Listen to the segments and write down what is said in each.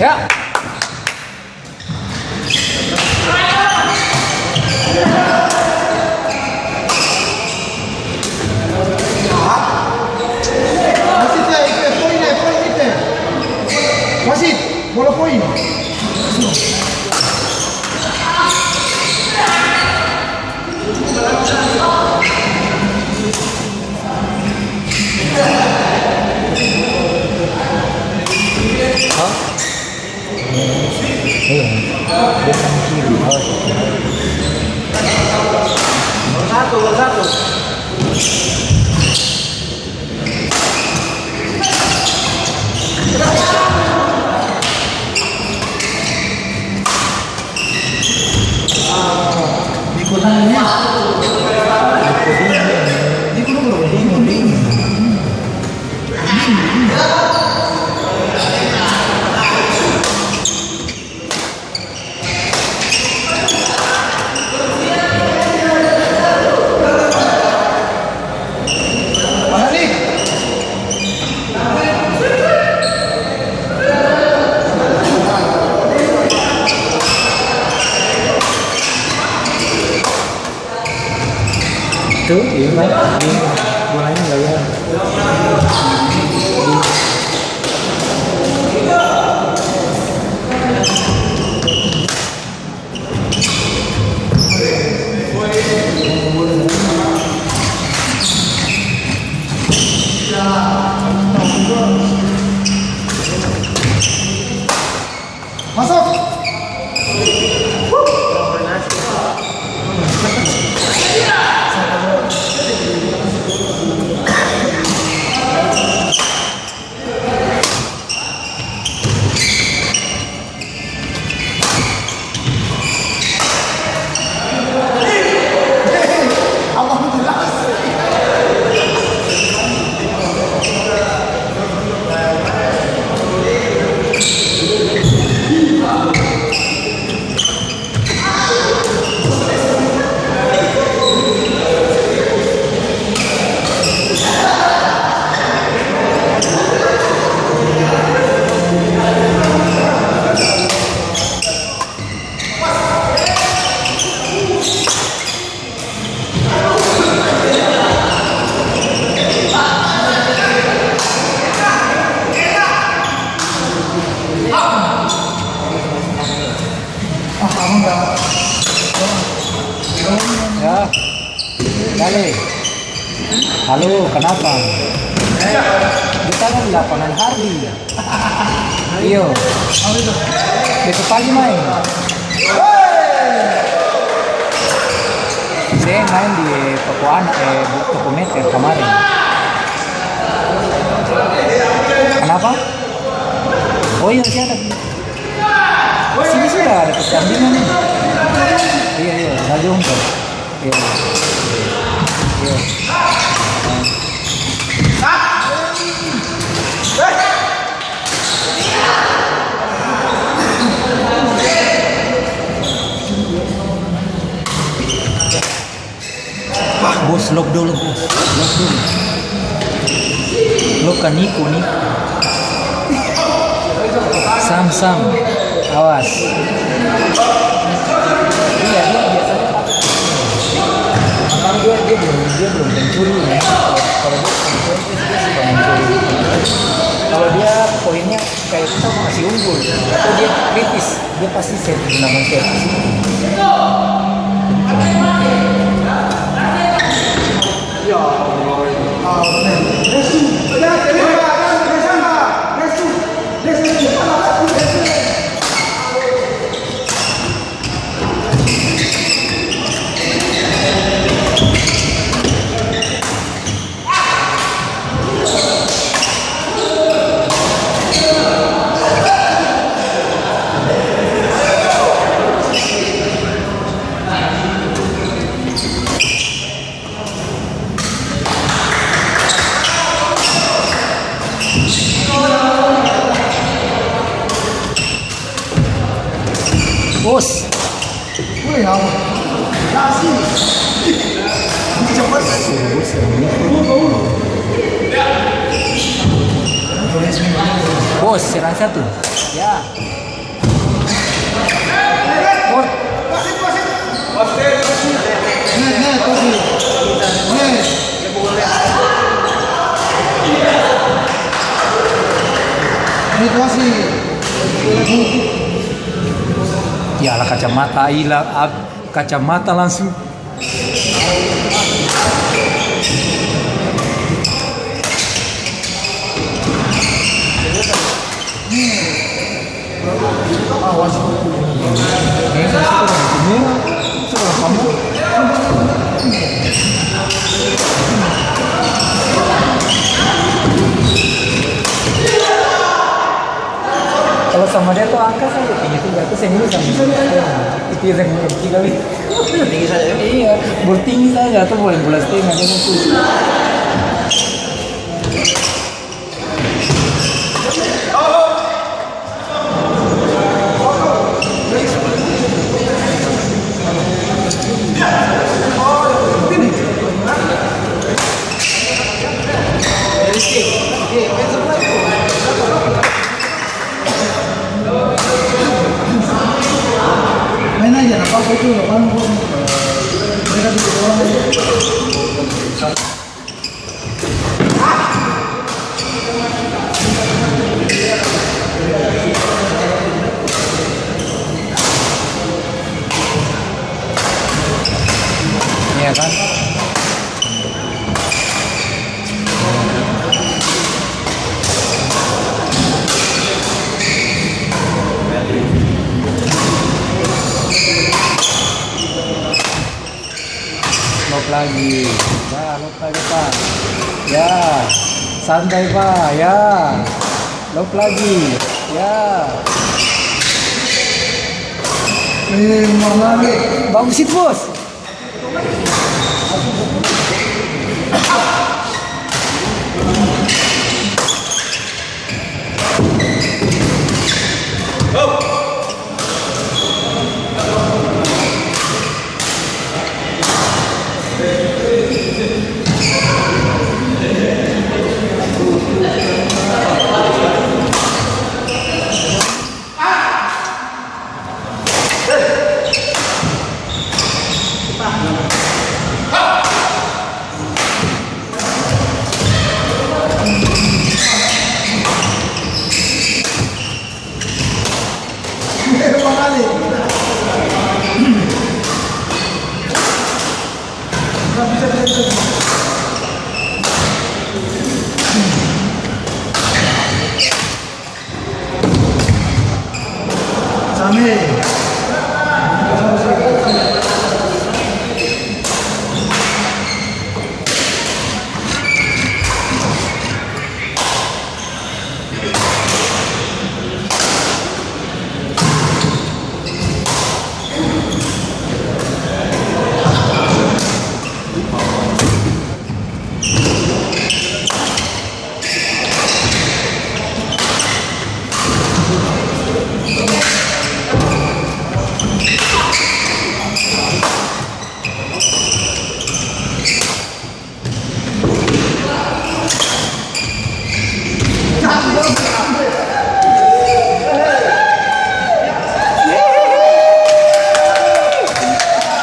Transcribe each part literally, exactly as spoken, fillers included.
Ya. Wasit, bola poin. Hah? Iya. Dia kan kiri, awas. Nomor satu, nomor satu. Tuh, iya, Mai. Di bolanya nggak lihat. Masuk. Ya. Dale. Halo, kanapa? Beta ada di lapangan Hardi. Iyo. Beta pagi maeng. Seng, maeng di toko ana-, eh, toko meter kamareng. Kanapa? Oh iyo, siapa? Sini sudah ada pertandingan ini. Iya, iya, saya jongkok. Iya. Iya. Ah, bos, lock dulu, bos. Lock dulu. Lock ka Niko, Niko. Sam, Sam. Awas. Iya, dia biasanya pakai. Memang dia, dia belum, dia belum pencuri, ya. Kalau dia pencuri, dia suka mencuri. Kalau dia poinnya kayak kita masih unggul, atau dia kritis, dia pasti set, namanya set. Bos, serang satu. Ya. Bos. Yalah, kacamata ilang, ab-, kacamata langsung. Kalo sama dia tuh angka saja, tinggi-tinggi, aku seng bisa. Itu yang seng ngerti kali. Tinggi saja, ya? Iya, bol tinggi saja, atau boleh bola setengah, dia mau pusing. Main aja, nggak apa-apa itu, nggak apa-apa, bos. Mereka duduk doang aja. Iya kan? Lob lagi. Ya, lob lagi, Pak. Ya. Santai, Pak. Ya. Lob lagi. Ya. Eh, mau lagi. Bagus itu, Bos.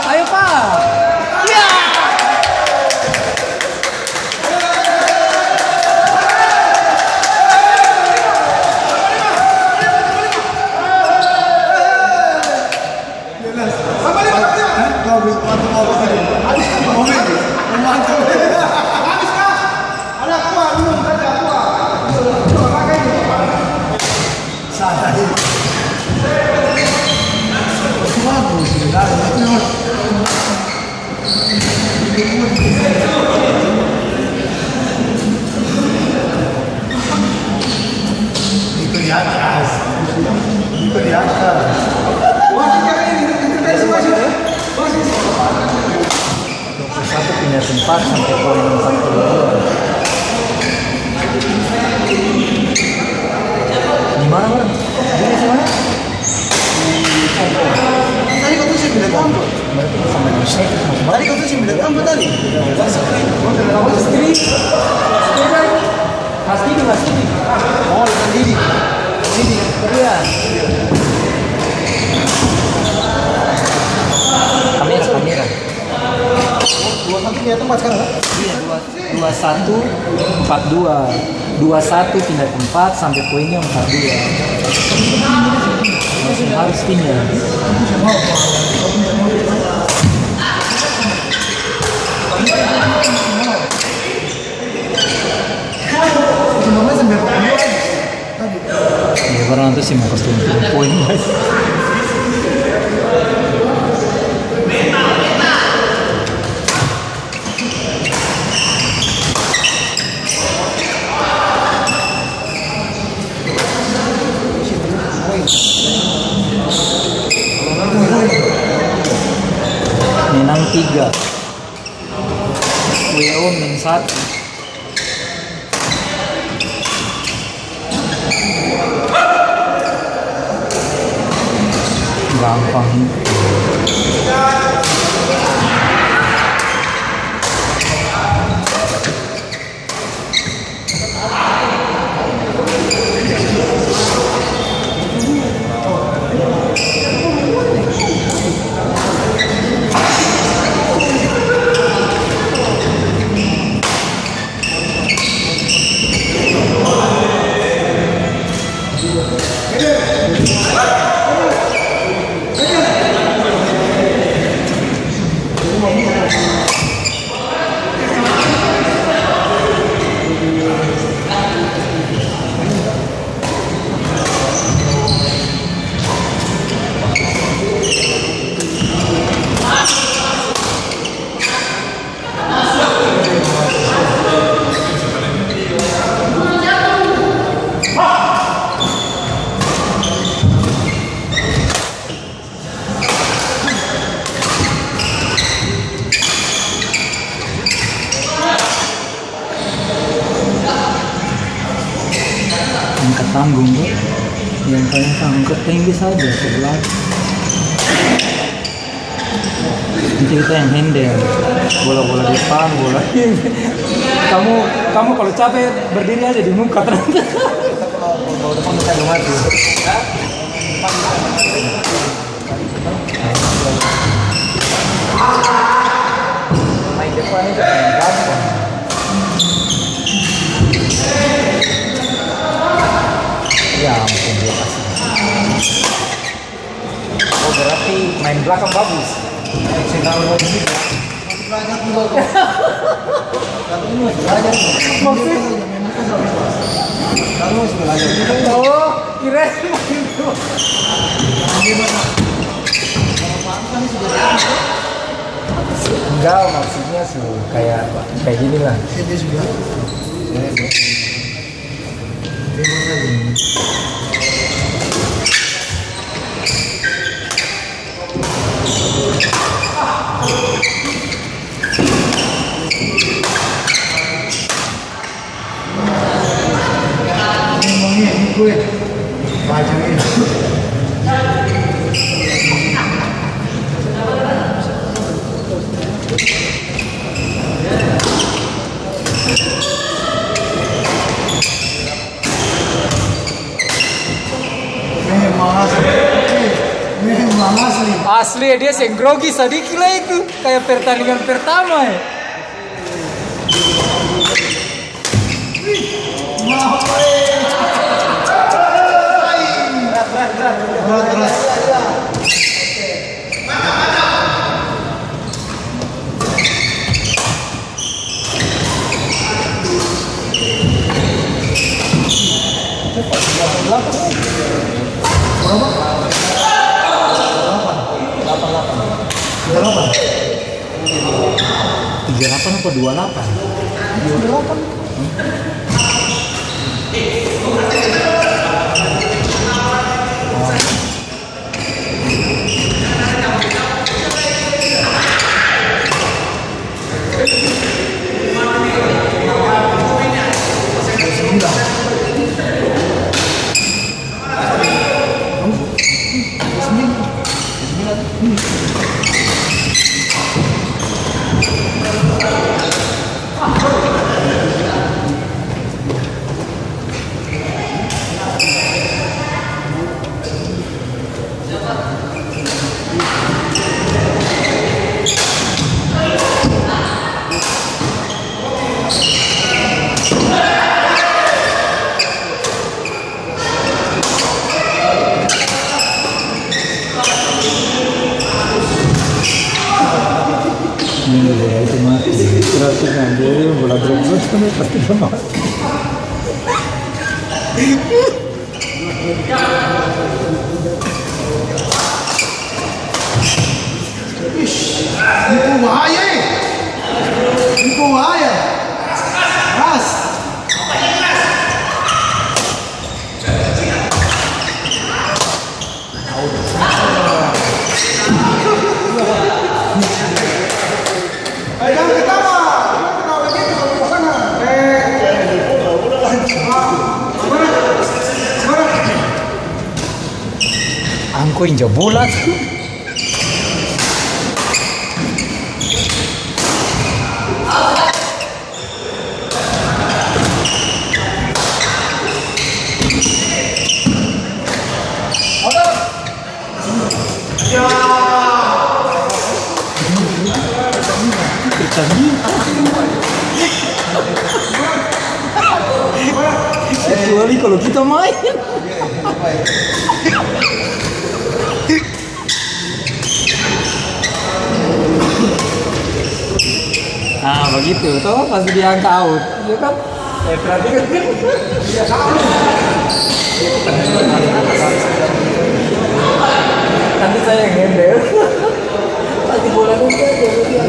Ayo, Pa. Ya. Itu di atas. Itu di atas. Dua puluh satu pindah tempat sampai poin empat puluh dua. Di mana, Bang? Di mana? Tadi katong seng pindah tampa. Tadi katong seng pindah tampa tadi. Apa tuh, Steven? Steven? Mas Didi, Mas Didi. Oh, Mas Didi. Didi, iya. Kamera, kamera. Dua satu punya tempat sekarang, kan? Iya, dua, dua satu, empat dua. Dua satu pindah tempat sampai poinnya empat dua. Masih harus pindah. Ya, barang tu sih mau kasih turun poin, guys. Menang tiga. W O min satu. Gampang ini. Angkat tanggung, to. Yang paling angkat tinggi saja sebelah. Nanti kita yang handle. Bola-bola depan, bola ini. Kamu, kamu kalau capek berdiri aja di muka, tenang. Kalau, kalau depan kita belum mati. Main depan itu paling gampang. Ya ampun, dia kasih. Oh, berarti main belakang bagus. Sendal mau di sini, ya. Belajar juga, kok. Tapi ini masih belajar, kok. Maksud? Kamu masih belajar juga, ya. Oh, kirain begitu. Gimana? Kalau Pak Hasan ini sudah tahu, kok. Enggak, maksudnya su-, kayak, kayak gini lah. Iya, dia sudah. Iya, iya. Memang asli. Memang asli. Asli, dia seng grogi sadiki lai itu. Kaya pertandingan pertama, e. Berat, berat. Berapa? Delapan. Delapan. Tiga delapan apa dua delapan? Dua delapan. Ya, itu mah. Berarti kan dia bola drop terus kan pasti dia mati. Ish, ini bahaya, eh. Ini bahaya. Ras. Angko inja bola. Kecuali kalau kita main. Nah, begitu. Toh, pas dia angka out, ya kan? Eh, perhatikan. Nanti saya yang handle. Pasti bola itu dia, dia, dia.